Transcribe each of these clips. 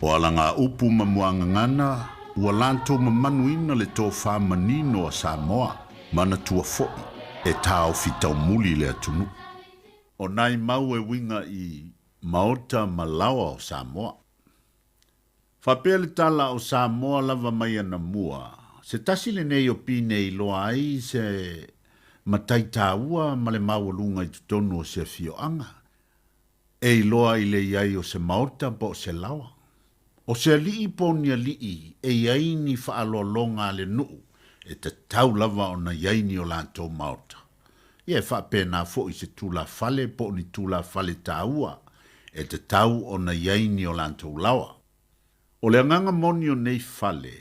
O alagaupu ma muagagana ua latou mamanuina le tofa manino a Samoa, manatua foi e taofi taumuli le atunuu. O nai mau e uiga i maota ma laoa o Samoa. Faapea le tala o Samoa lava mai anamua, se tasi lenei o pine e iloa ai se matai taua ma le maualuga i totonu o se afioaga, E iloa i le i ai o se maota po o se laoa, o se alii po o ni alii e i ai ni faaaloaloga a le nuu e tatau lava ona i ai ni o latou maota. Ia e faapena foi i se tulafale po o ni tulafale taua e tatau ona i ai ni o latou laoa. O le agaga moni o nei fale,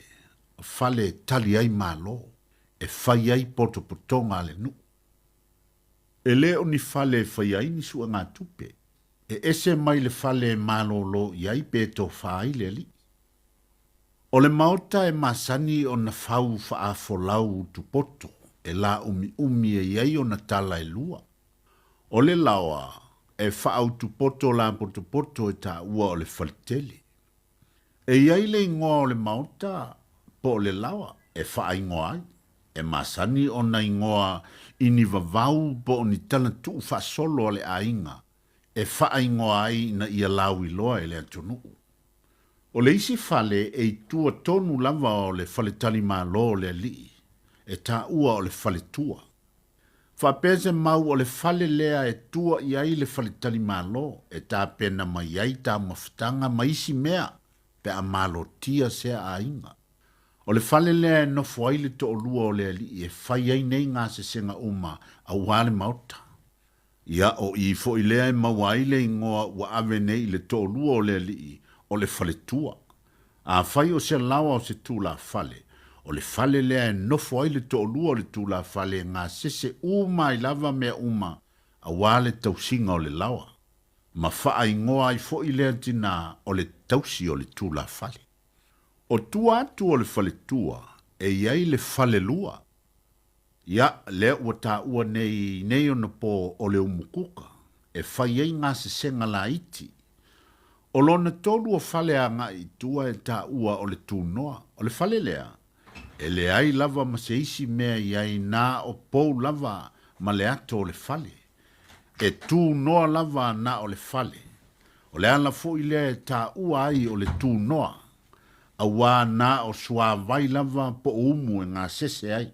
o fale e tali ai Malo, e fai ai potopotoga a le nuu. E le o ni fale e faia ai ni suegatupe. E ese mai le fale e malolo i ai pe tofa ai le alii. O le maota e masani ona fau faafolau utupoto e laumiumi e i ai ona tala e lua. O le laoa e faautupoto lapotopoto e taua o le faletele. E i ai le igoa o le maota po o le laoa e faaigoa ai. E masani ona igoa i ni vavau po o ni tala tuufaasolo a le aiga e faaigoa ai ina ia lauiloa e le atunuu. O le isi fale e i tua tonu lava o le faletalimalo o le alii, e taua o le faletua. Faapea se mau o le fale lea e tua i ai le faletalimalo e tapena mai ai taumafataga ma isi mea pe a malotia sea aiga. O le fale lea e nofo ai le toalua o le alii e fai ai nei gasesega uma aua le maota. Ia, o i foi lea e maua ai le igoa ua ave nei i le toalua o le alii, o le faletua. Afai o se laoa o se tulafale, o le fale lea e nofo ai le toalua o le tulafale e gasese uma ai lava mea uma aua le tausiga o le laoa. Ma faaigoa ai foi lea tina o le tausi o le tulafale. O tua atu o le faletua e i ai le falelua. Ia, lea ua taua nei i nei ona po o le umukuka e fai ai gasesega laiti. O lona tolu o fale agai i tua e taua o le tunoa. O le fale lea, e leai lava ma se isi mea i ai na o pou lava ma le ato o le fale. E tunoa lava na o le fale. O le ala foi lea e taua ai o le tunoa, auā na o suāvai lava po o umu e gasese ai.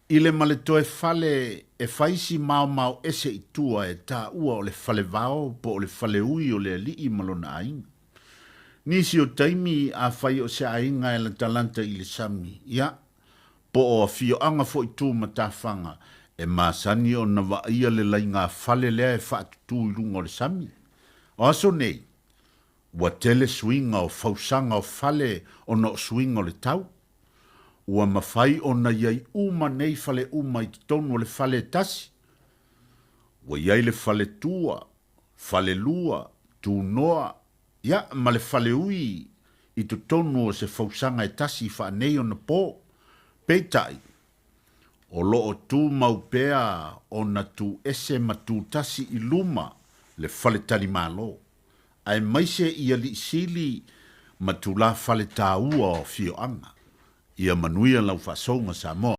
I le ma le toe fale e fai si maomao ese i tua e taua o le falevao po o le faleui o le alii ma lona aiga. Nisi o taimi afai o se aiga e latalata i le sami, ia, po o afioaga foi tu matafaga, e masani ona vaaia le laiga fale lea e faatutū i luga o le sami. O aso nei, ua tele suiga o fausaga o fale ona o suiga o le tau. Ua mafai ona i ai uma nei fale uma i totonu o le fale e tasi. Ua i ai le fale tua, fale lua, tunoa, ia, ma le faleui i totonu o se fausaga e tasi faanei ona po. Peitai, o lo o tumau pea ona tu ese ma tu tasi i luma le faletalimalo, aemaise i alii sili ma tulafale taua o afioaga. Ia manuia lau faasouga Samoa.